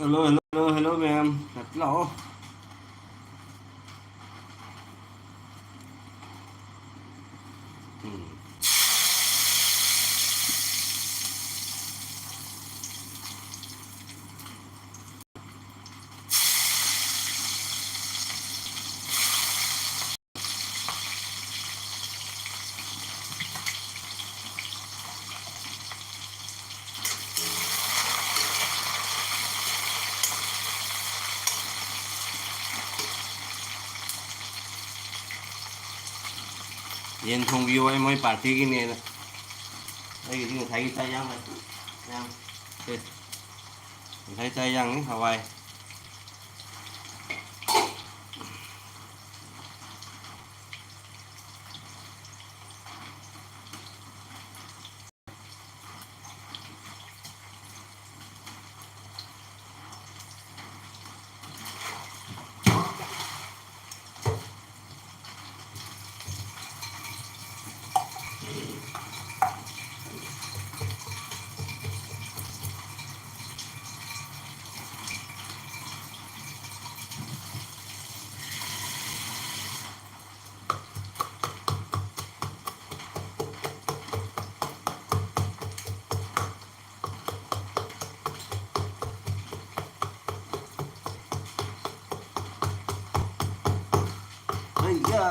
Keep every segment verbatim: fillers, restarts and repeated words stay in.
Hello, hello, hello, ma'am. ꯂꯥꯛꯑꯣ꯫ ꯎꯝ꯫ ꯌꯦꯟ ꯊꯣꯡꯕꯤꯌꯣ, ꯑꯩ ꯃꯣꯏ ꯄꯥꯔꯇꯤꯒꯤꯅꯦꯅ꯫ ꯑꯩꯒꯤꯗꯤ ꯉꯁꯥꯏꯒꯤ ꯆꯥꯛ ꯌꯥꯝ ꯂꯩ꯫ ꯌꯥꯝ ꯁꯦ꯫ ꯉꯁꯥꯏ ꯆꯥꯛ ꯌꯥꯝꯅꯤ ꯍꯋꯥꯏ꯫ ꯑꯩꯌꯥ!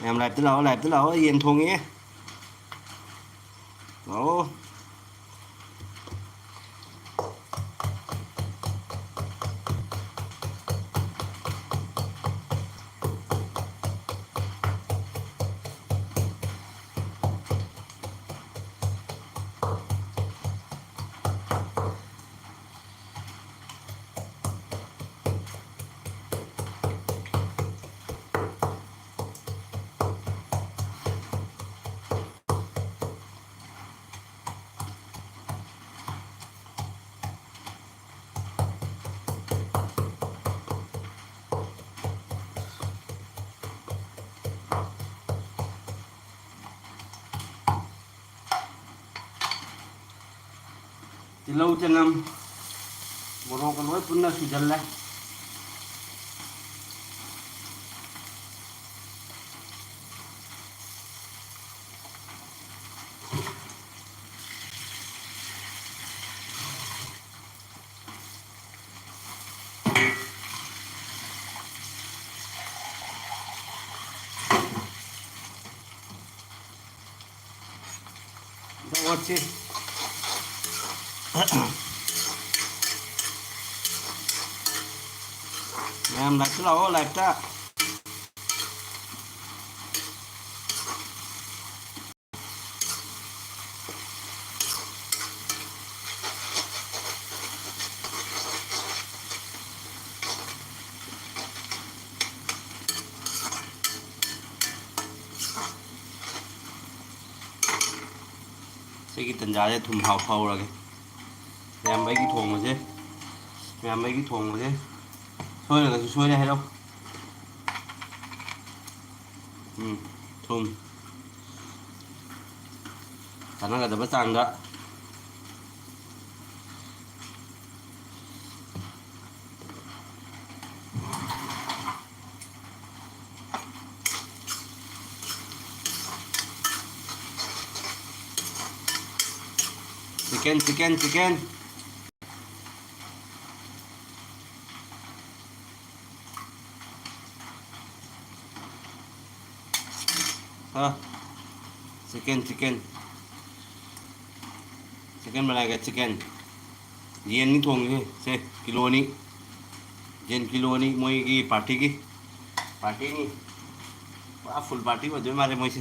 ꯃꯌꯥꯝ live ꯇ ꯂꯥꯛꯑꯣ, live ꯇ ꯂꯥꯛꯑꯣ, ꯑꯩ ꯌꯦꯟ ꯊꯣꯡꯉꯦ꯫ ꯂꯥꯛꯑꯣ꯫ ꯇꯤꯜꯍꯧ, ꯆꯅꯝ, ꯃꯣꯔꯣꯛꯀ ꯂꯣꯏ ꯄꯨꯟꯅ ꯁꯨꯖꯜꯂꯦ꯫ ꯑꯣꯠꯁꯤ꯫ ꯃꯌꯥꯝ live ꯇ ꯂꯥꯛꯑꯣ, live ꯇ꯫ ꯁꯤꯒꯤ ꯇꯟꯖꯥꯁꯦ ꯊꯨꯝ ꯍꯥꯞ ꯍꯧꯔꯒꯦ꯫ ꯃꯌꯥꯝꯕꯩꯒꯤ ꯊꯣꯡꯕꯁꯦ, ꯃꯌꯥꯝꯕꯩꯒꯤ ꯊꯣꯡꯕꯁꯦ ꯁꯣꯏꯔꯒꯁꯨ ꯁꯣꯏꯔꯦ ꯍꯥꯏꯔꯣ꯫ ꯎꯝ, ꯊꯨꯝ꯫ ꯆꯥꯟꯅꯒꯗꯕ ꯆꯥꯡꯗ꯫ Chicken, chicken, chicken. ꯍꯥ? Chicken, chicken. Chicken ꯃꯅꯥꯒ chicken꯫ ꯌꯦꯟꯅꯤ ꯊꯣꯡꯉꯤꯁꯦ꯫ ꯁꯦ, ꯀꯤꯂꯣꯅꯤ꯫ ꯌꯦꯟ ꯀꯤꯂꯣꯅꯤ ꯃꯣꯏꯒꯤ party ꯒꯤ꯫ Party ꯅꯤ꯫ ꯄꯨꯔꯥ full party ꯑꯣꯏꯗꯣꯏ ꯃꯥꯜꯂꯦ ꯃꯣꯏꯁꯦ꯫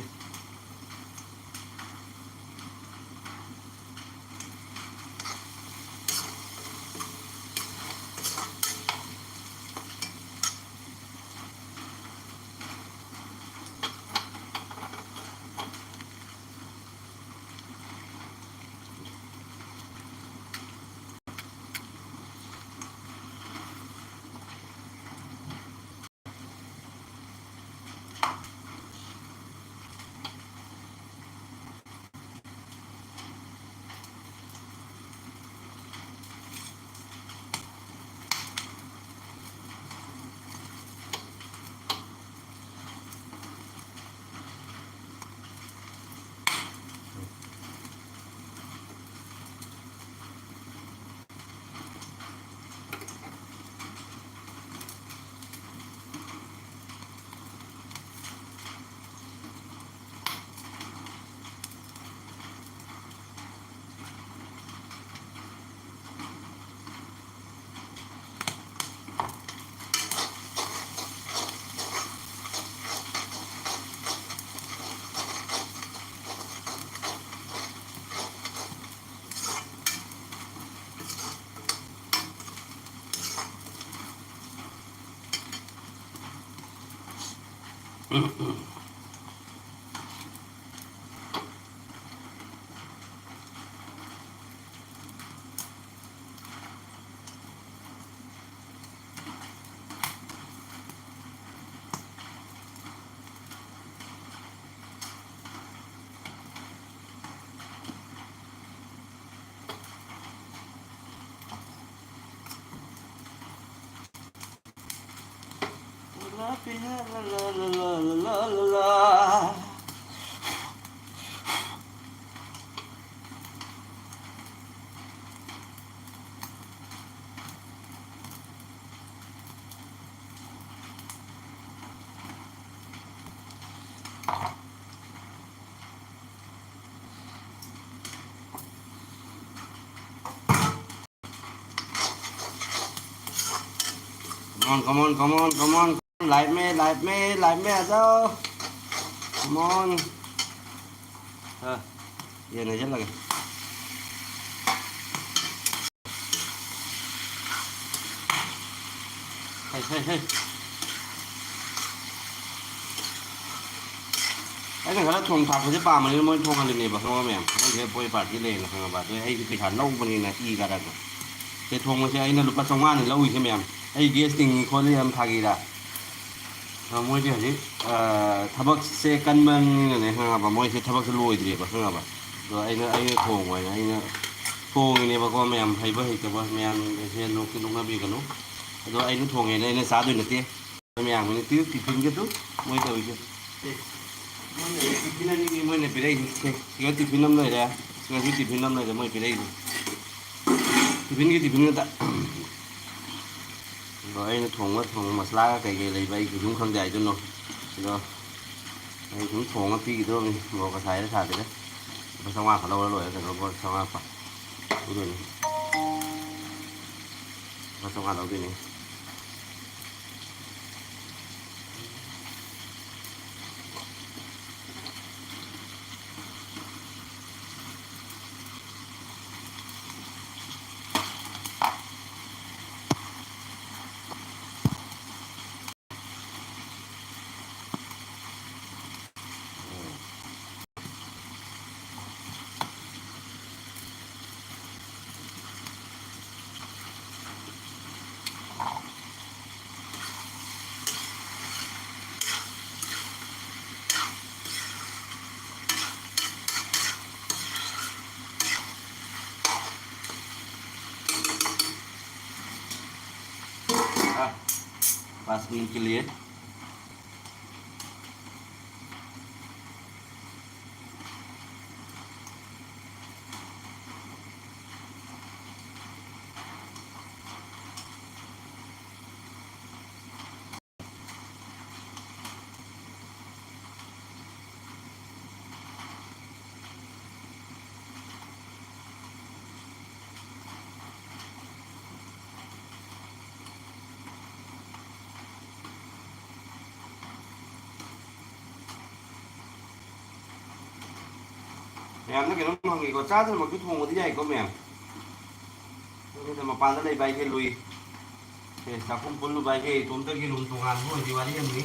Come on, come on, come on, come on. Live में, live में, live में आ जाओ। Come on. हाँ, ये नहीं चल लगे। ꯍꯩ, ꯍꯩ, ꯍꯩ꯫ ꯑꯩꯅ ꯈꯔ ꯊꯣꯡ ꯊꯥꯛꯄꯁꯦ ꯄꯥꯝꯕꯅꯤꯅ ꯃꯣꯏ ꯊꯣꯡꯍꯜꯂꯤꯅꯦꯕ, ꯈꯪꯉꯕ ꯃꯌꯥꯝ? ꯃꯣꯏꯁꯦ ꯕꯣꯏ ꯄꯥꯔꯇꯤ ꯂꯩꯌꯦꯅ, ꯈꯪꯉꯕ? ꯑꯗꯨ ꯑꯩꯗꯤ ꯄꯩꯁꯥ ꯂꯧꯕꯅꯤꯅ ꯏ ꯀꯥꯔꯛꯄ꯫ ꯁꯦ ꯊꯣꯡꯕꯁꯦ ꯑꯩꯅ ꯂꯨꯄꯥ ꯆꯥꯝꯃꯉꯥꯅꯤ ꯂꯧꯔꯤꯁꯦ ꯃꯌꯥꯝ꯫ ꯑꯩ ꯒ꯭ꯌꯥꯁ ꯇꯤꯡꯉꯤ ꯈꯣꯠꯂꯤ ꯌꯥꯝ ꯐꯥꯒꯤꯔꯥ? ꯑ, ꯃꯣꯏꯗꯤ ꯍꯧꯖꯤꯛ, ꯑ, ꯊꯕꯛꯁꯦ ꯀꯟꯕꯅꯤꯅꯅꯦ, ꯈꯪꯉꯕ? ꯃꯣꯏꯁꯦ ꯊꯕꯛꯁꯦ ꯂꯣꯏꯗ꯭ꯔꯤꯕ, ꯈꯪꯉꯕ? ꯑꯗꯣ ꯑꯩꯅ, ꯑꯩꯅ ꯊꯣꯡꯕ ꯍꯥꯏꯅ ꯑꯩꯅ ꯊꯣꯡꯉꯤꯅꯦꯕꯀꯣ, ꯃꯌꯥꯝ ꯍꯩꯕ ꯍꯩꯇꯕ ꯃꯌꯥꯝꯁꯦ ꯅꯣꯛꯇꯤ ꯅꯣꯛꯅꯕꯤꯒꯅꯨ꯫ ꯑꯗꯣ ꯑꯩꯅ ꯊꯣꯡꯉꯦꯅ ꯑꯩꯅ ꯆꯥꯗꯣꯏ ꯅꯠꯇꯦ꯫ ꯃꯌꯥꯝꯒꯤꯅꯤ ꯇꯨ ꯇꯤꯐꯤꯟꯒ ꯇꯨ ꯃꯣꯏ ꯇꯧꯔꯤꯁꯦ꯫ ꯁꯦ, ꯃꯣꯏꯅ ꯇꯤꯐꯤꯟ ꯑꯅꯤꯅꯤ ꯃꯣꯏꯅ ꯄꯤꯔꯛꯏꯁꯦ꯫ ꯁꯦ, ꯁꯤꯒ ꯇꯤꯐꯤꯟ ꯑꯃ ꯂꯩꯔꯦ, ꯁꯤꯒꯁꯨ ꯇꯤꯐꯤꯟ ꯑꯃ ꯂꯩꯔꯦ ꯃꯣꯏ ꯄꯤꯔꯛꯏꯁꯦ꯫ ꯇꯤꯐꯤꯟꯒꯤ ꯇꯤꯐꯤꯟ ꯉꯥꯛꯇ꯫ ꯑꯗꯣ ꯑꯩꯅ ꯊꯣꯡꯕ, ꯊꯣꯡꯕ ꯃꯁꯂꯥꯒ ꯀꯩꯀꯩ ꯂꯩꯕ ꯑꯩꯁꯨ ꯑꯗꯨꯝ ꯈꯪꯗꯦ, ꯍꯥꯏꯗꯨꯅꯣ꯫ ꯑꯗꯣ ꯑꯩ ꯁꯨꯝ ꯊꯣꯡꯉ ꯄꯤꯈꯤꯗ꯭ꯔꯣꯕꯅꯤ꯫ ꯃꯣꯔꯣꯛꯀ ꯁꯥꯏꯔ ꯁꯥꯗꯦꯗ꯫ ꯂꯨꯄꯥ ꯆꯥꯝꯃꯉꯥ ꯈꯛ ꯂꯧꯔ ꯂꯣꯏꯔꯦ ꯀꯩꯅꯣ, ꯂꯨꯄꯥ ꯆꯥꯝꯃꯉꯥ ꯄꯤꯗꯣꯏꯅꯤ꯫ ꯂꯨꯄꯥ ꯆꯥꯝꯃꯉꯥ ꯂꯧꯗꯣꯏꯅꯤ꯫ ꯀ꯭ꯂꯥꯁ ꯃꯤꯠꯀꯤ ꯂꯩꯌꯦ꯫ ꯃꯌꯥꯝꯅ ꯀꯩꯅꯣꯝ ꯍꯪꯉꯤꯀꯣ, ꯆꯥꯗ꯭ꯔꯃꯛꯁꯨ ꯊꯣꯡꯕꯗꯤ ꯌꯥꯏꯀꯣ ꯃꯌꯥꯝ? ꯑꯗꯨꯗ ꯃꯄꯥꯟꯗ ꯂꯩꯕ ꯍꯥꯏꯁꯦ ꯂꯨꯏ꯫ ꯑꯦ, ꯆꯥꯛꯈꯨꯝ ꯄꯨꯜꯂꯨꯕ ꯍꯥꯏꯁꯦ ꯏꯇꯣꯝꯇꯒꯤ ꯔꯨꯝ ꯇꯣꯉꯥꯟꯕ ꯑꯣꯏꯗꯤ ꯋꯥꯔꯤ ꯑꯃꯅꯤ꯫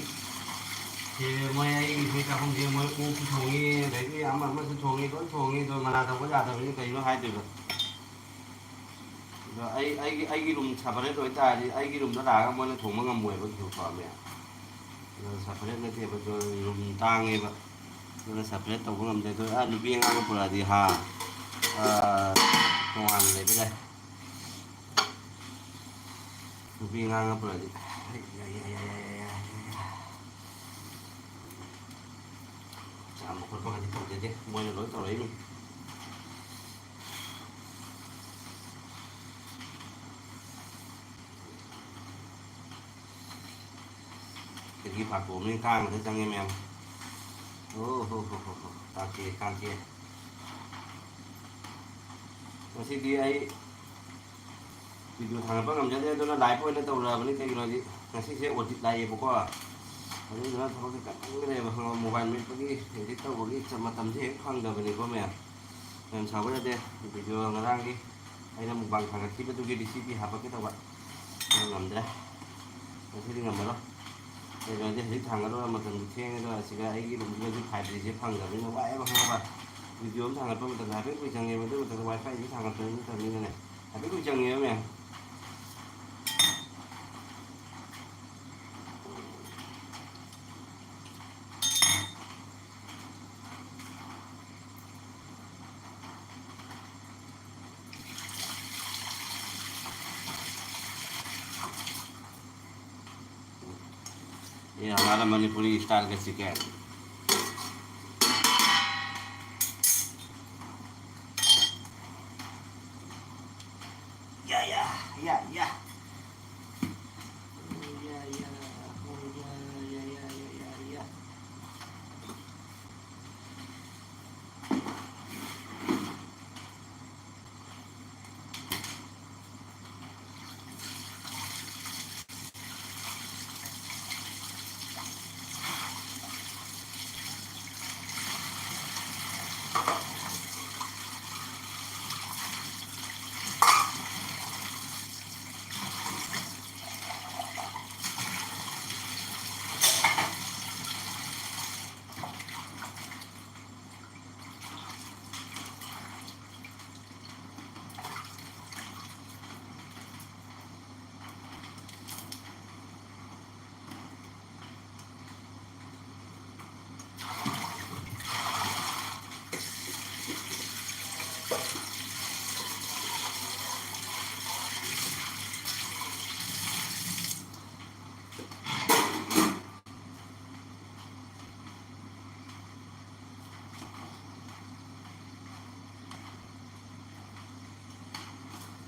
ꯁꯦ, ꯃꯣꯏ ꯑꯩꯒꯤ ꯁꯤ ꯆꯥꯛꯈꯨꯝꯁꯦ ꯃꯣꯏ ꯑꯣꯛꯁꯨ ꯊꯣꯡꯉꯤ, ꯑꯗꯒꯤ ꯑꯃ ꯑꯃꯁꯨ ꯊꯣꯡꯉꯤ, ꯂꯣꯏ ꯊꯣꯡꯉꯤ꯫ ꯑꯗꯣ ꯃꯅꯥ ꯇꯧꯕ ꯌꯥꯗꯕꯅꯤꯅ ꯀꯩꯅꯣ ꯍꯥꯏꯗꯣꯏꯕ? ꯑꯗꯣ ꯑꯩ, ꯑꯩꯒꯤ, ꯑꯩꯒꯤ ꯔꯨꯝ ꯁꯄꯔꯦꯠ ꯑꯣꯏꯇꯥꯔꯗꯤ ꯑꯩꯒꯤ ꯔꯨꯝꯗ ꯂꯥꯛꯑꯒ ꯃꯣꯏꯅ ꯊꯣꯡꯕ ꯉꯝꯃꯣꯏꯕ ꯀꯩꯁꯨ ꯄꯥꯝꯃꯦ꯫ ꯑꯗꯣ ꯁꯄꯔꯦꯠ ꯅꯠꯇꯦꯕ, ꯑꯗꯣ ꯔꯨꯝ ꯇꯥꯡꯉꯦꯕ꯫ ꯑꯗꯨꯅ ꯁꯄꯔꯦꯠ ꯇꯧꯕ ꯉꯝꯗꯦ꯫ ꯑꯗꯣ, ꯑꯥ, ꯅꯨꯄꯤ ꯑꯉꯥꯡꯒ ꯄꯨꯔꯛꯑꯗꯤ ꯍꯥ, ꯑꯥ, ꯇꯣꯉꯥꯟꯅ ꯂꯩꯕ ꯌꯥꯏ꯫ ꯅꯨꯄꯤ ꯑꯉꯥꯡꯒ ꯄꯨꯔꯛꯑꯗꯤ꯫ ꯆꯥꯝꯕ ꯈꯣꯠꯄꯒꯗꯤ ꯇꯧꯖꯗꯦ, ꯃꯣꯏꯅ ꯂꯣꯏ ꯇꯧꯔꯛꯏꯅꯤ꯫ ꯈꯤꯔꯀꯤ ꯐꯥꯛꯇꯣꯛꯑꯕꯅꯤꯅ ꯀꯥꯡ ꯉꯥꯛꯇ ꯆꯪꯉꯦ ꯃꯌꯥꯝ꯫ ꯑꯣ ꯍꯣ ꯍꯣ ꯍꯣ ꯍꯣ꯫ ꯀꯥꯡ ꯆꯤꯛꯑꯦ, ꯀꯥꯡ ꯆꯤꯛꯑꯦ꯫ ꯉꯁꯤꯗꯤ ꯑꯩ ꯚꯤꯗꯤꯑꯣ ꯊꯥꯒꯠꯄ ꯉꯝꯖꯗꯦ, ꯑꯗꯨꯅ ꯂꯥꯏꯚ ꯑꯣꯏꯅ ꯇꯧꯔꯛꯑꯕꯅꯤ꯫ ꯀꯩꯒꯤꯅꯣ ꯍꯥꯏꯗꯤ ꯉꯁꯤꯁꯦ ꯑꯣꯗꯤꯠ ꯂꯥꯛꯑꯦꯕꯀꯣ, ꯑꯗꯨꯗꯨꯅ ꯊꯕꯛꯁꯦ ꯀꯟꯃꯟꯈ꯭ꯔꯦꯕ, ꯈꯪꯉꯕ? ꯃꯣꯕꯥꯏꯜ ꯃꯦꯠꯄꯒꯤ, ꯑꯦꯗꯤꯠ ꯇꯧꯕꯒꯤ ꯆ-, ꯃꯇꯝꯁꯦ ꯍꯦꯛ ꯐꯪꯗꯕꯅꯤꯀꯣ ꯃꯌꯥꯝ꯫ ꯌꯥꯝ ꯁꯥꯎꯕ ꯌꯥꯗꯦ꯫ ꯚꯤꯗꯤꯑꯣ ꯉꯔꯥꯡꯒꯤ ꯑꯩꯅ ꯃꯨꯛꯕꯥꯡ ꯊꯥꯒꯠꯈꯤꯕꯗꯨꯒꯤ ꯔꯤꯁꯤꯄꯤ ꯍꯥꯄꯛꯀꯦ ꯇꯧꯕ, ꯑꯗꯣ ꯉꯝꯗ꯭ꯔꯦ, ꯉꯁꯤꯗꯤ ꯉꯝꯃꯔꯣꯏ꯫ ꯀꯩꯅꯣꯗꯤ ꯍꯧꯖꯤꯛ ꯊꯥꯡꯒꯠꯂꯨꯔ ꯃꯇꯝꯗꯤ ꯊꯦꯡꯉꯦ, ꯑꯗꯣ ꯑꯁꯤꯗ ꯑꯩꯒꯤ ꯔꯨꯝꯁꯤꯗꯁꯨ ꯐꯥꯏꯚ ꯖꯤꯁꯦ ꯐꯪꯗꯕꯅꯤꯅ ꯋꯥꯏꯑꯦꯕ, ꯈꯪꯉꯕ? ꯚꯤꯗꯤꯑꯣ ꯑꯃ ꯊꯥꯡꯒꯠꯄ ꯃꯇꯝꯗ ꯍꯥꯏꯐꯦꯠ ꯀꯨꯏ ꯆꯪꯉꯦꯕ, ꯑꯗꯨ ꯃꯇꯝꯗ ꯋꯥꯏ ꯐꯥꯏꯁꯨ ꯊꯥꯡꯒꯠꯄ ꯅꯠꯇꯕꯅꯤꯅꯅꯦ, ꯍꯥꯏꯐꯦꯠ ꯀꯨꯏ ꯆꯪꯉꯦꯕ ꯃꯌꯥꯝ꯫ ये हमारा मणिपुरी स्टाइल का चिकन। या, या, या, या। या, या, या, या, या, या, या।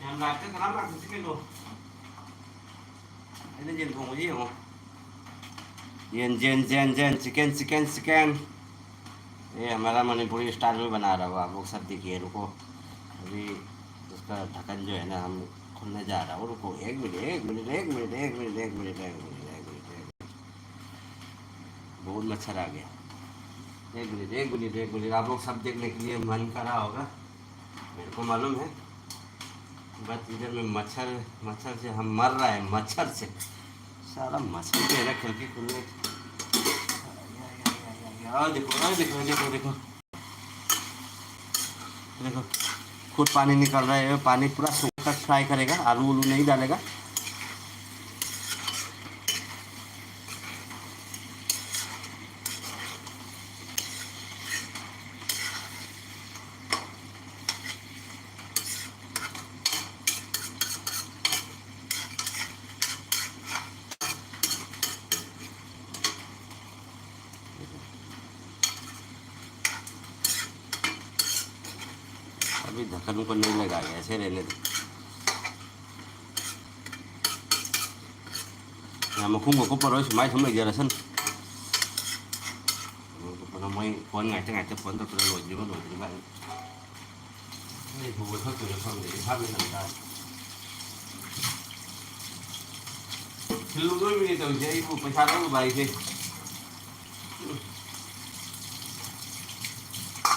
ꯌꯥꯝ ꯂꯥꯏꯠꯇ ꯀꯅꯥꯝ ꯂꯥꯛꯇꯁꯤ ꯀꯩꯅꯣ꯫ ꯑꯩꯅ ꯌꯦꯟ ꯊꯣꯡꯕꯁꯤ ꯌꯦꯡꯉꯣ꯫ ꯌꯦꯟ, ꯌꯦꯟ, ꯌꯦꯟ, ꯌꯦꯟ, ꯆꯤꯀꯟ, ꯆꯤꯀꯟ, ꯆꯤꯀꯟ꯫ ये हमारा मणिपुरी स्टाइल में बना रहा हुआ, आप लोग सब देखिए, रुको। अभी उसका ढक्कन जो है ना, हम खोलने जा रहा हूँ, रुको, एक मिनट, एक मिनट, एक मिनट। बहुत मच्छर आ गया। एक मिनट, एक मिनट, एक मिनट, आप लोग सब देखने के लिए मन कर रहा होगा, मेरे को मालूम है, बट इधर में मच्छर, मच्छर से हम मर रहा है, मच्छर से। साला मच्छर के है ना, खिड़की खुलने। आओ देखो, आओ देखो, देखो, देखो, देखो, खुद पानी निकल रहा है। ये पानी पूरा सूखा फ्राई करेगा, आलू उलू नहीं डालेगा। ꯑꯗꯨꯏ ꯙꯀꯟ ꯀꯣꯟꯅ ꯂꯩꯔꯛꯑꯒꯦ, ꯑꯁꯦꯡꯕꯩꯅꯦ ꯑꯗꯨ꯫ ꯌꯥꯝ ꯃꯈꯨꯝꯒ ꯀꯨꯞꯄꯔꯣꯏ, ꯁꯨꯃꯥꯏ ꯁꯨꯝ ꯂꯩꯖꯔꯁꯅꯨ꯫ ꯃꯣꯏ ꯐꯣꯟ ꯉꯥꯏꯇ ꯉꯥꯏꯇ ꯐꯣꯟ ꯇꯧꯔꯛꯇꯅ ꯂꯣꯏꯗ꯭ꯔꯤꯕ ꯂꯣꯏꯗ꯭ꯔꯤꯕ ꯍꯥꯏꯅ꯫ ꯑꯩ ꯍꯧꯕ ꯊꯛꯇꯣꯏꯔꯥ ꯈꯪꯗꯦ, ꯏꯁꯥ ꯂꯣꯏꯁꯟ ꯇꯥꯔꯦ꯫ ꯊꯤꯜꯂꯨꯗꯣꯔꯤꯕꯅꯤ ꯇꯧꯔꯤꯁꯦ, ꯑꯩꯕꯨ ꯄꯩꯁꯥ ꯂꯧꯔꯨꯕ ꯍꯥꯏꯁꯦ꯫ ꯎꯝ꯫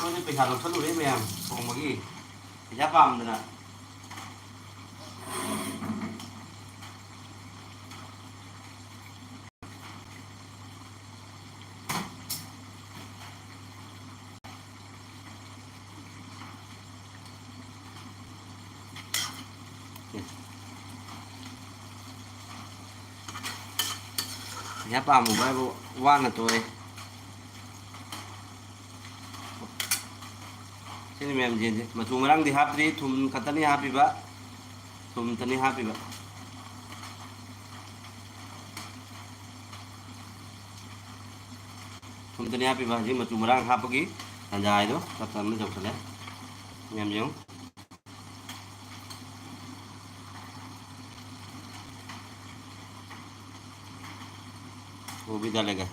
ꯃꯣꯏꯗ ꯄꯩꯁꯥ ꯂꯧꯁꯜꯂꯨꯔꯦ ꯃꯌꯥꯝ ꯊꯣꯡꯕꯒꯤ꯫ ꯄꯩꯁꯥ ꯄꯥꯝꯗꯅ꯫ ꯄꯩꯁꯥ ꯄꯥꯝꯃꯨꯕ ꯍꯥꯏꯕꯨ ꯋꯥꯅ ꯇꯣꯛꯑꯦ꯫ ꯁꯤꯅꯤ ꯃꯌꯥꯝ, ꯌꯦꯟꯁꯦ ꯃꯆꯨ ꯃꯔꯥꯡꯗꯤ ꯍꯥꯞꯇ꯭ꯔꯤ, ꯊꯨꯝ ꯈꯛꯇꯅꯤ ꯍꯥꯞꯄꯤꯕ꯫ ꯊꯨꯝ ꯈꯛꯇꯅꯤ ꯍꯥꯞꯄꯤꯕ꯫ ꯊꯨꯝ ꯈꯛꯇꯅꯤ ꯍꯥꯞꯄꯤꯕ꯫ ꯍꯧꯖꯤꯛ ꯃꯆꯨ ꯃꯔꯥꯡ ꯍꯥꯞꯄꯒꯤ ꯇꯥꯟꯖꯥ ꯍꯥꯏꯗꯣ ꯆꯞ ꯆꯥꯅ ꯌꯧꯁꯜꯂꯦ꯫ ꯃꯌꯥꯝ ꯌꯦꯡꯉꯨ꯫ वो भी डालेगा।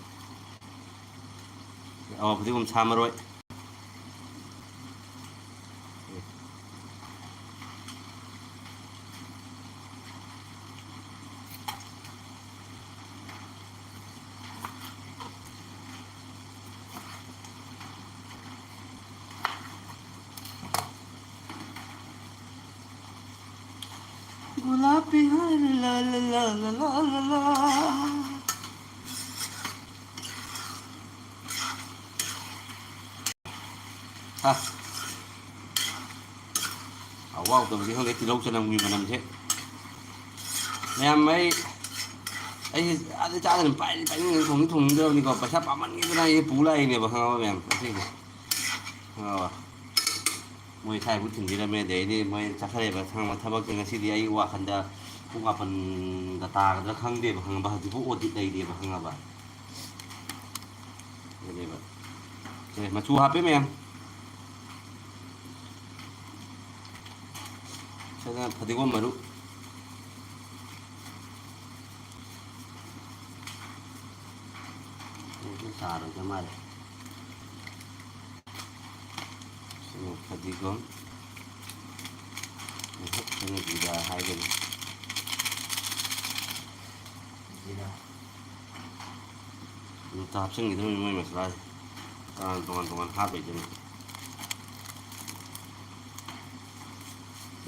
ꯑꯣ, ꯐꯗꯤꯒꯣꯝ ꯁꯥ ꯃꯔꯣꯏ꯫ गुलाबी हार ला ला ला ला ला ला ला। ꯑꯁ꯫ ꯍꯥꯎꯕ ꯍꯥꯎꯇꯕꯗꯤ ꯈꯪꯗꯦ, ꯇꯤꯜꯍꯧ ꯆꯅꯝꯒꯤ ꯃꯅꯝꯁꯦ꯫ ꯃꯌꯥꯝ, ꯑꯩ, ꯑꯩꯁꯦ ꯑꯥꯗ ꯆꯥꯗꯅ ꯄꯥꯏꯗꯤ ꯄꯥꯏꯅꯤꯡꯗꯅ ꯊꯣꯡꯗꯤ ꯊꯣꯡꯅꯤꯡꯗ꯭ꯔꯕꯅꯤꯀꯣ, ꯄꯩꯁꯥ ꯄꯥꯝꯃꯟꯈꯤꯗꯅ ꯑꯩꯁꯦ ꯄꯨ ꯂꯥꯛꯏꯅꯦꯕ, ꯈꯪꯉꯕ ꯃꯌꯥꯝ? ꯉꯁꯤꯁꯦ꯫ ꯈꯪꯉꯕ? ꯃꯣꯏ ꯁ꯭ꯋꯥꯏꯐꯥꯎ ꯊꯤꯟꯕꯤꯔꯝꯃꯦ, ꯑꯗꯩꯗꯤ ꯃꯣꯏ ꯆꯠꯈ꯭ꯔꯦꯕ꯫ ꯊꯕꯛꯁꯦ ꯉꯁꯤꯗꯤ ꯑꯩ ꯋꯥꯈꯟꯗ ꯄꯨꯡ ꯃꯥꯄꯟꯒ ꯇꯥꯒꯗ꯭ꯔꯥ ꯈꯪꯗꯦꯕ, ꯈꯪꯉꯕ? ꯍꯧꯖꯤꯛꯐꯥꯎ audit ꯂꯩꯔꯤꯑꯕ, ꯈꯪꯉꯕ? ꯑꯗꯨꯅꯦꯕ꯫ ꯁꯦ, ꯃꯆꯨ ꯍꯥꯞꯄꯦ ꯃꯌꯥꯝ꯫ ꯐꯗꯤꯒꯣꯝ ꯃꯔꯨ꯫ ꯑꯗꯨꯗꯤ ꯆꯥꯔꯣꯏꯗ ꯃꯥꯜꯂꯦ꯫ ꯁꯤꯅ ꯐꯗꯤꯒꯣꯝ꯫ ꯉꯥꯏꯍꯥꯛ ꯑꯩꯅ ꯖꯤꯔꯥ ꯍꯥꯏꯒꯅꯤ꯫ ꯖꯤꯔꯥ꯫ ꯑꯗꯨꯝ ꯍꯥꯞꯆꯤꯟꯈꯤꯗꯣꯏꯅꯤ ꯃꯣꯏ ꯃꯁꯂꯥꯁꯦ꯫ ꯇꯣꯉꯥꯟ ꯇꯣꯉꯥꯟ ꯇꯣꯉꯥꯟ ꯍꯥꯞꯄꯩꯗꯨꯅꯤ꯫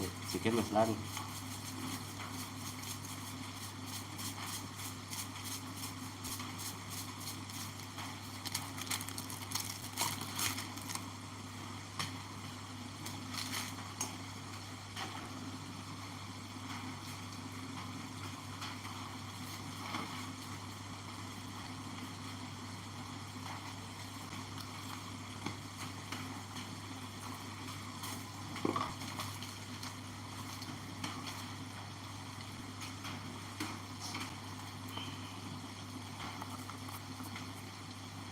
ꯑꯦ, ꯆꯤꯛꯀꯟ ꯃꯁꯂꯥꯅꯤ꯫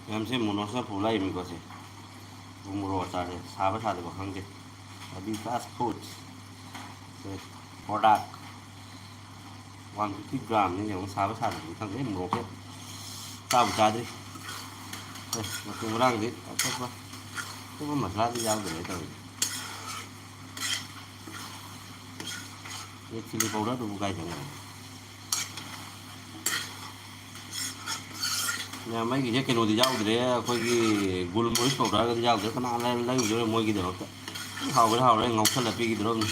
ꯃꯌꯥꯝꯁꯦ ꯃꯣꯔꯣꯛꯁꯤꯅ ꯄꯨꯂꯥꯛꯏꯃꯤꯀꯣ ꯁꯦ꯫ ꯎ ꯃꯣꯔꯣꯛ ꯑꯆꯥꯔꯁꯦ ꯁꯥꯕ ꯁꯥꯗꯕ ꯈꯪꯗꯦ꯫ ꯑꯗꯤ ꯐꯥꯁ ꯐꯨꯗ ꯁꯦ ꯄ꯭ꯔꯣꯗꯛ ꯋꯥꯟ ꯐꯤꯐꯇꯤ ꯒ꯭ꯔꯥꯝꯅꯤ ꯌꯦꯡꯉꯨ, ꯁꯥꯕ ꯁꯥꯗꯕꯗꯤ ꯈꯪꯗꯦ꯫ ꯃꯣꯔꯣꯛꯁꯦ ꯆꯥꯕꯨ ꯆꯥꯗ꯭ꯔꯤ꯫ ꯑꯦ, ꯃꯆꯨ ꯃꯔꯥꯡꯗꯤ ꯑꯇꯣꯞꯄ, ꯑꯇꯣꯞꯄ ꯃꯁꯂꯥꯗꯤ ꯌꯥꯎꯗ꯭ꯔꯦ ꯇꯧꯔꯤꯁꯦ꯫ ꯑꯦ, ꯆꯤꯂꯤ ꯄꯥꯎꯗꯔꯗꯨꯕꯨ ꯀꯥꯏꯗꯅꯣ? ꯃꯌꯥꯝ, ꯑꯩꯒꯤꯁꯦ ꯀꯩꯅꯣꯗꯤ ꯌꯥꯎꯗ꯭ꯔꯦ, ꯑꯩꯈꯣꯏꯒꯤ ꯒꯨꯜ ꯃꯣꯔꯤꯁ ꯄꯥꯎꯗꯔꯒꯗꯤ ꯌꯥꯎꯗ꯭ꯔꯦ꯫ ꯀꯅꯥ ꯂꯩ-, ꯂꯩꯔꯨꯗꯣꯏꯅꯣ ꯃꯣꯏꯒꯤꯗꯃꯛꯇ? ꯍꯥꯎꯒꯦꯔꯥ ꯍꯥꯎꯔꯣꯏ ꯉꯧꯁꯜꯂ ꯄꯤꯈꯤꯗ꯭ꯔꯣꯝꯅꯤ꯫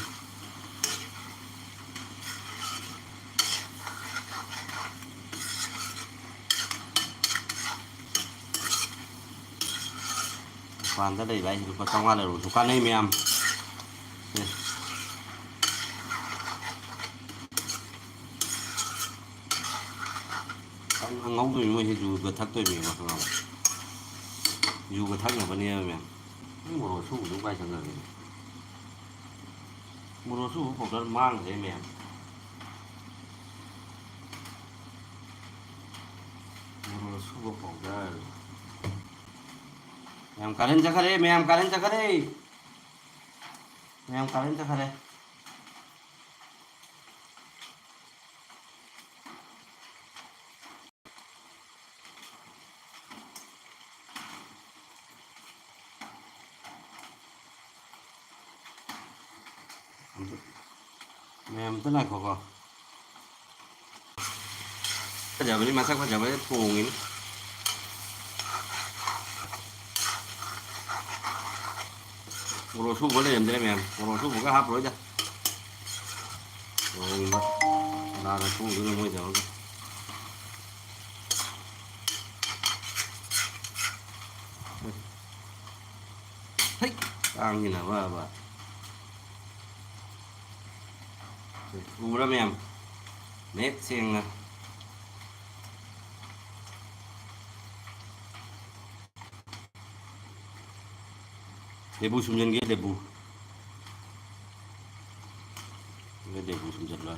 ꯃꯄꯥꯟꯗ ꯂꯩꯕ ꯍꯥꯏꯁꯦ ꯂꯨꯄꯥ ꯆꯥꯝꯃꯉꯥ ꯂꯩꯔꯨꯕꯁꯨ ꯀꯥꯟꯅꯩ ꯃꯌꯥꯝ꯫ ꯑꯦ꯫ ꯀꯪꯅ ꯉꯧꯗꯣꯏꯅꯤ ꯃꯣꯏꯁꯦ, ꯌꯨꯒ ꯊꯛꯇꯣꯏꯅꯦꯕ, ꯈꯪꯉꯕ? ꯌꯨꯒ ꯊꯛꯅꯕꯅꯦꯕ ꯃꯌꯥꯝ꯫ ꯅꯪ ꯃꯣꯔꯣꯛ ꯑꯁꯨꯕꯗꯨ ꯀꯥꯏ ꯆꯠꯈ꯭ꯔꯒꯦ? ꯃꯣꯔꯣꯛ ꯑꯁꯨꯕ ꯄꯥꯎꯗꯔ ꯃꯥꯡꯈ꯭ꯔꯦ ꯃꯌꯥꯝ꯫ ꯃꯣꯔꯣꯛ ꯑꯁꯨꯕ ꯄꯥꯎꯗꯔ꯫ ꯃꯌꯥꯝ ꯀꯥꯔꯦꯟ ꯆꯠꯈꯔꯦ, ꯃꯌꯥꯝ ꯀꯥꯔꯦꯟ ꯆꯠꯈꯔꯦ꯫ ꯃꯌꯥꯝ ꯀꯥꯔꯦꯟ ꯆꯠꯈꯔꯦ꯫ ꯃꯌꯥꯝ ꯑꯝꯇ ꯉꯥꯏꯈꯣꯀꯣ꯫ ꯐꯖꯕꯅꯤ, ꯃꯁꯛ ꯐꯖꯕꯅꯤ ꯊꯣꯡꯉꯤꯅꯤ꯫ ꯃꯣꯔꯣꯛ ꯑꯁꯨꯕ ꯂꯩꯔꯝꯗ꯭ꯔꯦ ꯃꯌꯥꯝ, ꯃꯣꯔꯣꯛ ꯑꯁꯨꯕꯒ ꯍꯥꯞꯄꯔꯣꯏꯗ꯫ ꯅꯣꯡꯃ ꯀꯅꯥꯅ ꯊꯣꯡꯗꯣꯏꯅꯣ ꯃꯣꯏ ꯇꯧꯔꯒ꯫ ꯍꯩ! ꯀꯥꯡꯁꯤꯅ ꯕꯥ ꯕꯥ꯫ ꯎꯕ꯭ꯔꯥ ꯃꯌꯥꯝ? ꯃꯌꯦꯛ ꯁꯦꯡꯅ꯫ ꯂꯦꯕꯨ ꯁꯨꯝꯖꯤꯟꯒꯦ, ꯂꯦꯕꯨ꯫ ꯂꯦꯕꯨ ꯁꯨꯝꯖꯤꯜꯂꯣ꯫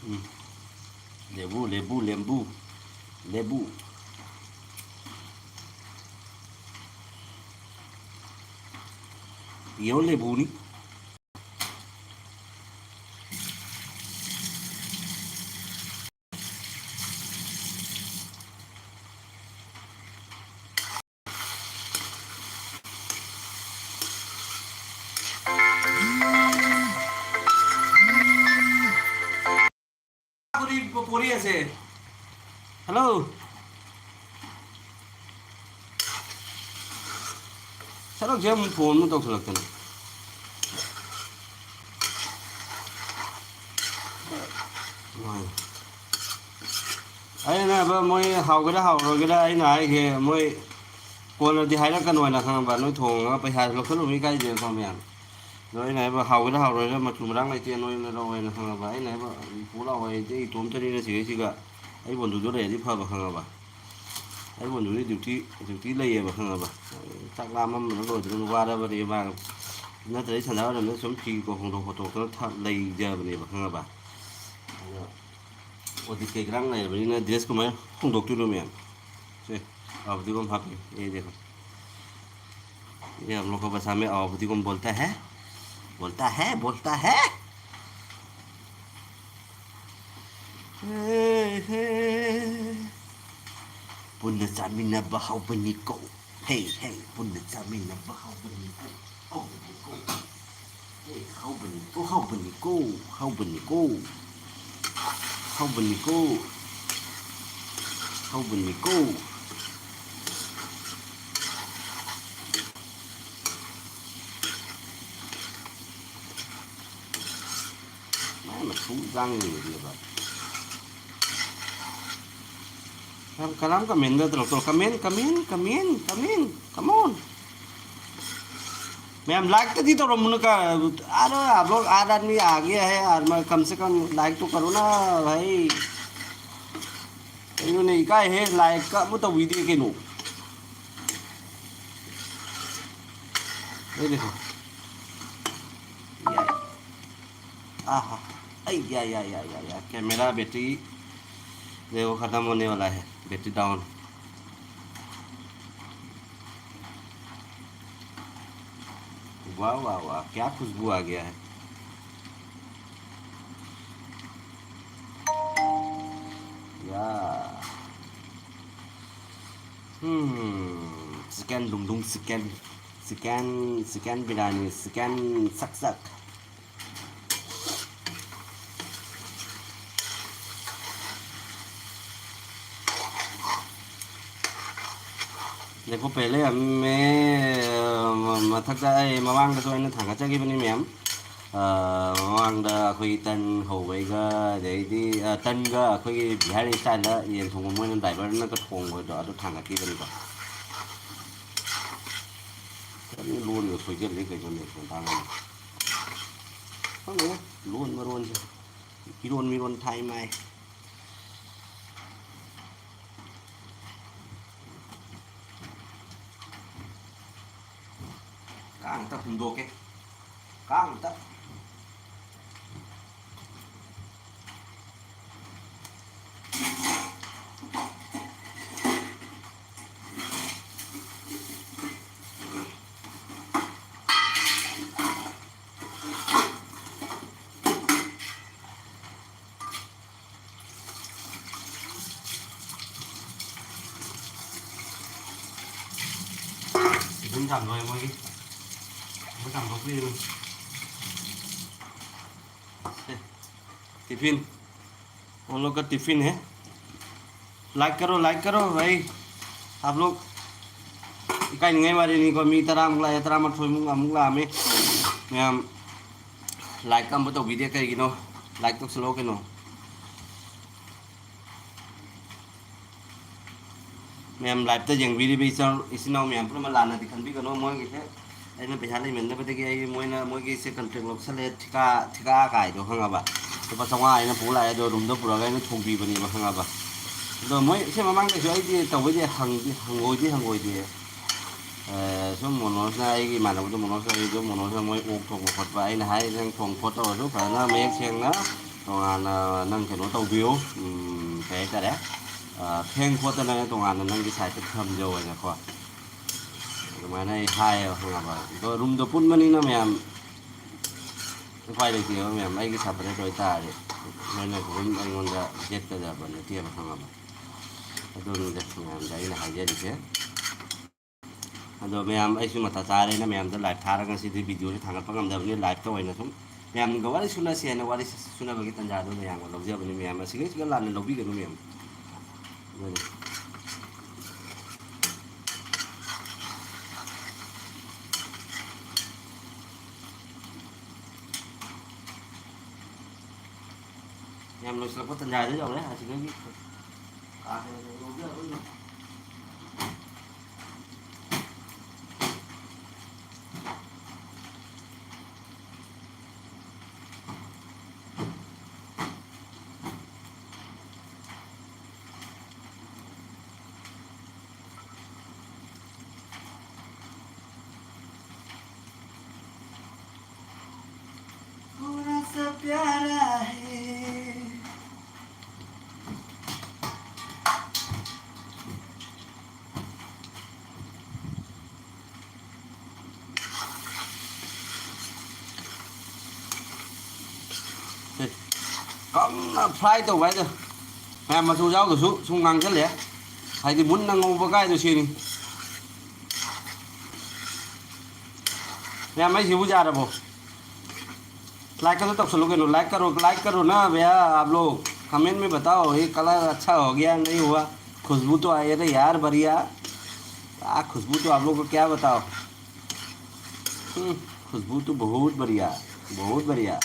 ꯎꯝ꯫ ꯂꯦꯕꯨ, ꯂꯦꯕꯨ, ꯂꯦꯝꯕꯨ, ꯂꯦꯕꯨ꯫ Pure ꯂꯦꯕꯨꯅꯤ꯫ ꯄꯣꯔꯤ, ꯄꯣꯔꯤ ꯑꯁꯦ꯫ Hello꯫ ꯁꯔꯛꯁꯦ ꯑꯃꯨꯛ phone ꯑꯃꯨꯛ ꯇꯧꯁꯜꯂꯛꯇꯅ꯫ ꯑꯩꯅ ꯍꯥꯏꯕ, ꯃꯣꯏ ꯍꯥꯎꯒꯦꯔꯥ ꯍꯥꯎꯔꯣꯏꯒꯦꯔꯥ, ꯑꯩꯅ ꯍꯥꯏꯁꯦ ꯃꯣꯏ ꯀꯣꯟꯅꯗꯤ ꯍꯥꯏꯔꯛꯀꯅꯣ ꯍꯥꯏꯅ, ꯈꯪꯉꯕ? ꯅꯣꯏ ꯊꯣꯡꯉꯒ ꯄꯩꯁꯥꯁꯨ ꯂꯧꯁꯜꯂꯨꯕ ꯏꯀꯥꯏꯖꯩꯀꯣ ꯃꯌꯥꯝ꯫ ꯑꯗꯣ ꯑꯩꯅ ꯍꯥꯏꯕ, ꯍꯥꯎꯒꯦꯔꯥ ꯍꯥꯎꯔꯣꯏꯔꯥ, ꯃꯆꯨ ꯃꯔꯥꯡ ꯂꯩꯇꯦ, ꯅꯣꯏꯅ ꯂꯧ ꯍꯥꯏꯅ, ꯈꯪꯉꯕ? ꯑꯩꯅ ꯍꯥꯏꯕ, ꯄꯨ ꯂꯥꯛꯑꯣ, ꯑꯩꯗꯤ ꯑꯩ ꯏꯇꯣꯝꯇꯅꯤꯅ ꯁꯤꯒꯩꯁꯤꯒ, ꯑꯩ ꯕꯣꯟꯗꯨꯗꯣ ꯂꯩꯔꯗꯤ ꯐꯕ, ꯈꯪꯉꯕ? ꯑꯩ ꯕꯣꯟꯗꯨꯗꯤ duty, duty ꯂꯩꯌꯦꯕ, ꯈꯪꯉꯕ? ꯆꯥꯛ ꯂꯥꯝꯃꯝꯕꯅ ꯂꯣꯏꯗ꯭ꯔꯦ, ꯋꯥꯔꯕꯅꯦ ꯃꯥ꯫ ꯅꯠꯇ꯭ꯔꯗꯤ ꯁꯟꯗꯥ ꯑꯣꯏꯔꯝꯅ ꯁꯨꯝ ꯐꯤ ꯀꯣꯛ ꯍꯣꯡꯗꯣꯛ ꯈꯣꯠꯇꯣꯛꯇꯅ ꯊ-, ꯂꯩꯖꯕꯅꯦꯕ, ꯈꯪꯉꯕ? ꯑꯗꯣ ꯑꯣꯗꯤꯠ ꯀꯩ ꯀꯔꯥꯡ ꯂꯩꯔꯕꯅꯤꯅ dress ꯀꯃꯥꯏꯅ ꯍꯣꯡꯗꯣꯛꯇꯣꯏꯅꯣ ꯃꯌꯥꯝ? ꯁꯦ, ꯑꯥ, ꯐꯗꯤꯒꯣꯝ ꯍꯥꯞꯄꯤ꯫ ꯑꯦ, ꯌꯦꯡꯉꯣ꯫ ये हम लोग का बसा में आओ, फुदी कौन बोलता है? बोलता है, बोलता है। ꯄꯨꯟꯅ ꯆꯥꯃꯤꯟꯅꯕ ꯍꯧꯕꯅꯤꯀꯣ꯫ ꯍꯦ, ꯍꯦ, ꯄꯨꯟꯅ ꯆꯥꯃꯤꯟꯅꯕ ꯍꯧꯕꯅꯤꯀꯣ꯫ ꯍꯧꯕꯅꯤꯀꯣ꯫ ꯍꯦ, ꯍꯧꯕꯅꯤꯀꯣ, ꯍꯧꯕꯅꯤꯀꯣ, ꯍꯧꯕꯅꯤꯀꯣ꯫ ꯍꯧꯕꯅꯤꯀꯣ꯫ ꯍꯧꯕꯅꯤꯀꯣ꯫ ꯃꯥꯏ ꯃꯊꯧ ꯆꯥꯡ ꯌꯦꯡꯉꯗꯤꯕ꯫ ꯌꯥꯝ ꯀꯅꯥꯝ comment ꯇꯧꯔꯛꯇ꯭ꯔꯣ? Comment, comment, comment, comment, come on. ꯃꯌꯥꯝ like ꯇꯗꯤ ꯇꯧꯔꯝꯃꯨꯅꯨ ꯀ-, ꯑꯥꯗ vlog ꯑꯥꯗ ꯑꯅꯤ आ गया है यार, मैं कम से कम like तो करो ना भाई. ꯀꯩꯅꯣꯅꯦ, ꯏꯀꯥꯏꯍꯦ, like ꯀ ꯑꯃꯨꯛ ꯇꯧꯕꯤꯗꯦ ꯀꯩꯅꯣ꯫ ꯑꯩ ꯂꯩ꯫ ꯌꯥꯏ꯫ आहा, अय्या, या, या, या, या, कैमरा बैटरी, देखो, खत्म होने वाला है, बैटरी डाउन। वाह, वाह, वाह, क्या खुशबू आ गया है। या। हम्म, चिकन डुंगडुंग chicken, chicken, chicken biryani, chicken सक सक। देखो, पहले हम, मैं, अ, म-, ꯃꯊꯛꯇ ꯑꯩ ꯃꯃꯥꯡꯗꯁꯨ ꯑꯩꯅ ꯊꯥꯡꯒꯠꯆꯈꯤꯕꯅꯤ ꯃꯌꯥꯝ꯫ ꯑ, ꯃꯃꯥꯡꯗ ꯑꯩꯈꯣꯏꯒꯤ ꯇꯟ ꯍꯧꯕꯩꯒ, ꯑꯗꯩꯗꯤ, ꯑ, ꯇꯟꯒ ꯑꯩꯈꯣꯏꯒꯤ ꯕꯤꯍꯥꯔꯤ ꯁ꯭ꯇꯥꯏꯜꯗ ꯌꯦꯟ ꯊꯣꯡꯕ ꯃꯣꯏꯅ ꯗ꯭ꯔꯥꯏꯚꯔꯅꯒ ꯊꯣꯡꯕꯗꯣ ꯑꯗꯨ ꯊꯥꯡꯒꯠꯈꯤꯕꯅꯤꯀꯣ꯫ ꯀꯔꯤ ꯂꯣꯟꯒ ꯁꯣꯏꯖꯜꯂꯤ ꯀꯩꯅꯣꯅꯦ ꯉꯟꯇꯥ ꯉꯟꯅ꯫ ꯈꯪꯗꯦꯗ, ꯂꯣꯟ ꯃꯔꯣꯟꯁꯦ꯫ ꯏꯔꯣꯟ ꯃꯤꯔꯣꯟ ꯊꯥꯏ ꯃꯥꯏ꯫ ꯀꯥꯡ ꯑꯝꯇ ꯍꯨꯝꯗꯣꯛꯀꯦ꯫ ꯀꯥꯡ ꯑꯝꯇ꯫ ꯇꯥꯡꯗꯣꯔꯦ ꯃꯣꯏꯒꯤ꯫ ꯑꯃꯨꯛ ꯇꯥꯡꯊꯣꯛꯄꯤꯔꯤꯅꯤ꯫ ꯁꯦ, ꯇꯤꯐꯤꯟ꯫ हम लोग का टिफिन है। लाइक करो, लाइक करो भाई। आप लोग ꯏꯀꯥꯏꯅꯤꯡꯉꯥꯏ ꯋꯥꯔꯤꯅꯤꯀꯣ, ꯃꯤ ꯇꯔꯥꯃꯨꯛ ꯂꯥꯛꯑꯦ, ꯇꯔꯥꯃꯥꯊꯣꯏꯃꯨꯛ ꯑꯃꯨꯛ ꯂꯥꯛꯑꯝꯃꯦ꯫ ꯃꯌꯥꯝ ꯂꯥꯏꯛ ꯑꯝꯕ ꯇꯧꯕꯤꯗꯦ ꯀꯩꯒꯤꯅꯣ? ꯂꯥꯏꯛ ꯇꯧꯁꯜꯂꯛꯑꯣ ꯀꯩꯅꯣ꯫ ꯃꯌꯥꯝ ꯂꯥꯏꯞꯇ ꯌꯦꯡꯕꯤꯔꯤꯕ ꯏꯆꯥ-, ꯏꯆꯤꯟ ꯏꯅꯥꯎ ꯃꯌꯥꯝ ꯄꯨꯝꯅꯃꯛ ꯂꯥꯟꯅꯗꯤ ꯈꯟꯕꯤꯒꯅꯨ꯫ ꯃꯣꯏꯒꯤꯁꯦ ꯑꯩꯅ ꯄꯩꯁꯥ ꯂꯩꯃꯟꯗꯕꯗꯒꯤ ꯑꯩ, ꯃꯣꯏꯅ ꯃꯣꯏꯒꯤꯁꯦ ꯀꯟꯇ꯭ꯔꯦꯛ ꯂꯧꯁꯜꯂꯦ, ꯊꯤꯀꯥ, ꯊꯤꯀꯥ ꯀꯥꯏꯗꯣ ꯈꯪꯉꯕ? ꯂꯨꯄꯥ ꯆꯥꯝꯃꯉꯥ ꯑꯩꯅ ꯄꯨ ꯂꯥꯛꯑꯦ, ꯑꯗꯣ ꯔꯨꯝꯗ ꯄꯨꯔꯒ ꯑꯩꯅ ꯊꯣꯡꯕꯤꯕꯅꯦꯕ ꯈꯪꯉꯕ? ꯑꯗꯣ ꯃꯣꯏ ꯁꯤ ꯃꯃꯥꯡꯗꯁꯨ ꯑꯩꯗꯤ ꯇꯧꯕꯩꯗꯤ ꯍꯪꯗꯤ, ꯍꯪꯒꯣꯏꯗꯤ ꯍꯪꯒꯣꯏꯗꯦ꯫ ꯑꯦ, ꯁꯨꯝ ꯃꯣꯅꯣꯖꯅ, ꯑꯩꯒꯤ ꯏꯃꯥꯟꯅꯕꯗꯣ ꯃꯣꯅꯣꯖ ꯑꯣꯏꯔꯤꯗꯣ, ꯃꯣꯅꯣꯖꯅ ꯃꯣꯏ ꯑꯣꯛ ꯊꯣꯡꯕ ꯈꯣꯠꯄ ꯑꯩꯅ ꯍꯥꯏ, "ꯅꯪ ꯊꯣꯡ ꯈꯣꯠ ꯇꯧꯔꯁꯨ ꯐꯖꯅ ꯃꯌꯦꯛ ꯁꯦꯡꯅ ꯇꯣꯉꯥꯟꯅ ꯅꯪ ꯀꯩꯅꯣ ꯇꯧꯕꯤꯌꯨ", ꯎꯝ, ꯀꯩ ꯍꯥꯏꯇꯥꯔꯦ, ꯑ, ꯐꯦꯡ ꯈꯣꯠꯇꯅ ꯇꯣꯉꯥꯟꯅ ꯅꯪꯒꯤ ꯁꯥꯏꯠꯇ ꯊꯝꯖꯧ ꯍꯥꯏꯅꯀꯣ꯫ ꯑꯗꯨꯃꯥꯏꯅ ꯑꯩ ꯍꯥꯏꯌꯦꯕ ꯈꯪꯉꯕ꯫ ꯑꯗꯣ ꯔꯨꯝꯗꯣ ꯄꯨꯟꯕꯅꯤꯅ ꯃꯌꯥꯝ ꯎꯄꯥꯏ ꯂꯩꯇꯦꯕ ꯃꯌꯥꯝ꯫ ꯑꯩꯒꯤ ꯁꯥꯇ꯭ꯔꯦꯠ ꯑꯣꯏꯇꯥꯔꯗꯤ ꯃꯣꯏꯅ ꯑꯗꯨꯝ ꯑꯩꯉꯣꯟꯗ ꯌꯦꯠꯀꯗꯕ ꯅꯠꯇꯦꯕ ꯈꯪꯉꯕ꯫ ꯑꯗꯨꯅꯤꯗ ꯃꯌꯥꯝꯗ ꯑꯩꯅ ꯍꯥꯏꯖꯔꯤꯁꯦ꯫ ꯑꯗꯣ ꯃꯌꯥꯝ, ꯑꯩꯁꯨ ꯃꯊꯥ ꯆꯥꯔꯦꯅ ꯃꯌꯥꯝꯗ ꯂꯥꯏꯚ ꯊꯥꯔꯒ ꯉꯁꯤꯗꯤ ꯚꯤꯗꯤꯑꯣꯁꯨ ꯊꯥꯡꯒꯠꯄ ꯉꯝꯗꯕꯅꯤ꯫ ꯂꯥꯏꯚꯇ ꯑꯣꯏꯅ ꯁꯨꯝ ꯃꯌꯥꯝꯒ ꯋꯥꯔꯤ ꯁꯨꯅꯁꯦꯅ ꯋꯥꯔꯤ ꯁꯨꯅꯕꯒꯤ ꯇꯥꯟꯖꯥꯗꯣ ꯃꯌꯥꯝꯒ ꯂꯧꯖꯕꯅꯤ꯫ ꯃꯌꯥꯝ ꯑꯁꯤꯈꯩꯁꯤꯒ ꯂꯥꯟꯅ ꯂꯧꯕꯤꯒꯅꯨ ꯃꯌꯥꯝ꯫ ꯑꯗꯨꯅꯤ꯫ ꯌꯥꯝ ꯂꯣꯏꯁꯤꯜꯂꯛꯄ ꯇꯥꯟꯖꯥꯗ ꯌꯧꯔꯦ ꯑꯁꯤꯗꯒꯤ꯫ ꯀꯥ ꯍꯦꯟꯅ ꯂꯧꯕꯤꯔꯔꯣꯏ꯫ थोड़ा सा प्यारा है। ꯁꯦ, ꯀꯪꯅ ꯐ꯭ꯔꯥꯏ ꯇꯧꯕ ꯍꯥꯏꯗꯣ꯫ ꯃꯌꯥꯝ ꯃꯆꯨ ꯌꯥꯎꯗ꯭ꯔꯁꯨ ꯁꯨꯝ ꯉꯥꯡꯁꯜꯂꯦ꯫ ꯍꯥꯏꯗꯤ ꯃꯨꯟꯅ ꯉꯧꯕ ꯀꯥꯏꯗꯣ ꯁꯤꯅꯤ꯫ ꯃꯌꯥꯝ, ꯑꯩꯁꯤꯕꯨ ꯌꯥꯔꯕꯣ? Like ꯀꯗꯣ ꯇꯧꯁꯜꯂꯨ ꯀꯩꯅꯣ, like करो, like करो ना भैया आप लोग, comment में बताओ ये colour अच्छा हो गया नहीं हुआ, खुशबू तो आई, अरे यार बढ़िया, आ खुशबू तो आप लोग को क्या बताओ। हम्म, खुशबू तो बहुत बढ़िया, बहुत बढ़िया।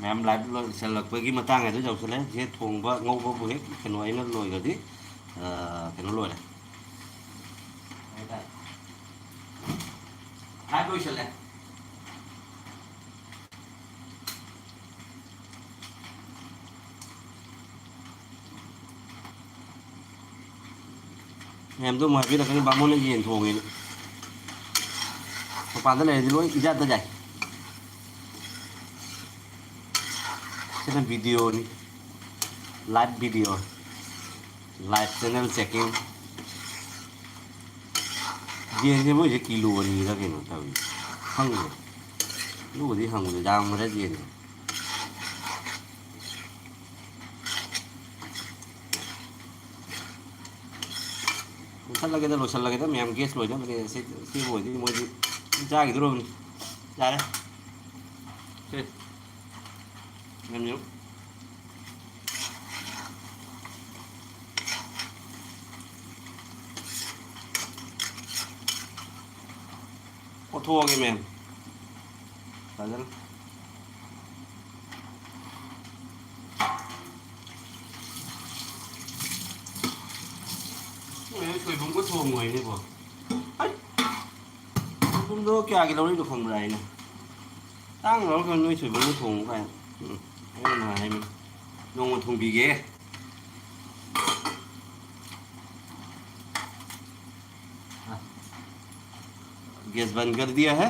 ꯃꯌꯥꯝ live ꯂꯣꯏꯁꯤꯜꯂꯛꯄꯒꯤ ꯃꯇꯥꯡ ꯑꯗꯨ ꯌꯧꯁꯤꯜꯂꯦ꯫ ꯁꯦ ꯊꯣꯡꯕ ꯉꯧꯕꯕꯨ ꯍꯦꯛ ꯀꯩꯅꯣ ꯑꯩꯅ ꯂꯣꯏꯈ꯭ꯔꯗꯤ, ꯑ, ꯀꯩꯅꯣ ꯂꯣꯏꯔꯦ꯫ ꯍꯥꯏꯇꯥꯔꯦ꯫ Live ꯂꯣꯏꯁꯤꯜꯂꯦ꯫ ꯃꯌꯥꯝꯗꯣ ꯑꯃꯨꯛ ꯍꯥꯏꯕꯤꯔꯛꯀꯅꯤ, ꯕꯥꯃꯣꯟꯅ ꯌꯦꯟ ꯊꯣꯡꯉꯦꯅ꯫ ꯃꯄꯥꯟꯗ ꯂꯩꯔꯗꯤ ꯂꯣꯏ ꯏꯖꯥꯠꯇ ꯌꯥꯏ꯫ ꯁꯤꯅ video ꯅꯤ꯫ Live video꯫ Live channel checking꯫ ꯌꯦꯟꯁꯦ ꯃꯣꯏꯁꯦ ꯀꯤꯂꯣ ꯑꯅꯤꯔ ꯀꯩꯅꯣ ꯇꯧꯏ꯫ ꯈꯪꯗꯦ꯫ ꯑꯗꯨꯕꯨꯗꯤ ꯍꯪꯕꯗ ꯌꯥꯝꯈ꯭ꯔꯦ ꯌꯦꯟꯁꯦ꯫ ꯃꯨꯊꯠꯂꯒꯦꯗ, ꯂꯣꯏꯁꯤꯜꯂꯒꯦꯗ ꯃꯌꯥꯝ, gas ꯂꯣꯏꯅꯕꯅꯦ꯫ ꯁꯤ, ꯁꯤꯕꯨ ꯑꯣꯏꯗꯤ ꯃꯣꯏꯗꯤ ꯆꯥꯈꯤꯗꯧꯔꯕꯅꯤ꯫ ꯌꯥꯔꯦ꯫ ꯁꯦ꯫ ꯃꯌꯥꯝ ꯌꯦꯡꯉꯨ꯫ ꯀꯣꯠꯊꯣꯛꯑꯒꯦ ꯃꯌꯥꯝ꯫ ꯐꯖꯅ꯫ ꯅꯣꯏ ꯁꯣꯏꯕꯨꯝꯒ ꯊꯣꯡꯉꯣꯏꯅꯦꯀꯣ꯫ ꯍꯩ! ꯁꯣꯏꯕꯨꯝꯗꯣ ꯀꯌꯥꯒꯤ ꯂꯧꯔꯤꯅꯣ ꯈꯪꯕ꯭ꯔꯥ ꯑꯩꯅ? ꯇꯥꯡꯅ ꯂꯧꯔꯒ ꯅꯣꯏ ꯁꯣꯏꯕꯨꯝꯒ ꯊꯣꯡꯉꯨ ꯀꯥꯏꯅ꯫ ꯎꯝ, ꯑꯩꯅ ꯅꯍꯥꯟ ꯍꯥꯏꯃꯤ꯫ ꯅꯣꯡꯃ ꯊꯣꯡꯕꯤꯒꯦ꯫ Gas बंद कर दिया है।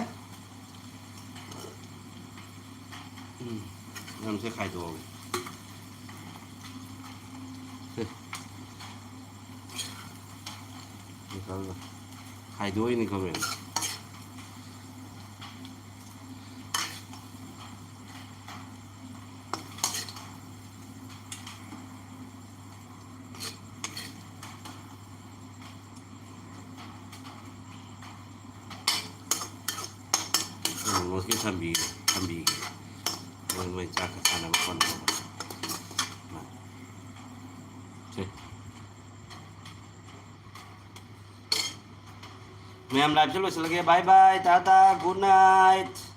ꯎꯝ, ꯌꯥꯝꯁꯦ ꯈꯥꯏꯗꯣꯛꯑꯒꯦ꯫ ꯁꯦ, ꯈꯜꯂꯣ꯫ ꯈꯥꯏꯗꯣꯛꯏꯅꯤꯀꯣ, ꯃꯌꯥꯝ꯫ ꯎꯝ, ꯃꯣꯁꯀꯤ ꯊꯝꯕꯤꯒꯦ, ꯊꯝꯕꯤꯒꯦ꯫ ꯃꯣꯏ, ꯃꯣꯏ ꯆꯥꯛꯀ ꯆꯥꯅꯕ ꯈꯣꯠꯅꯕ꯫ ꯁꯦ꯫ ꯃꯌꯥꯝ, live ꯁꯦ ꯂꯣꯏꯁꯤꯜꯂꯒꯦ꯫ Bye bye, Tata, good night꯫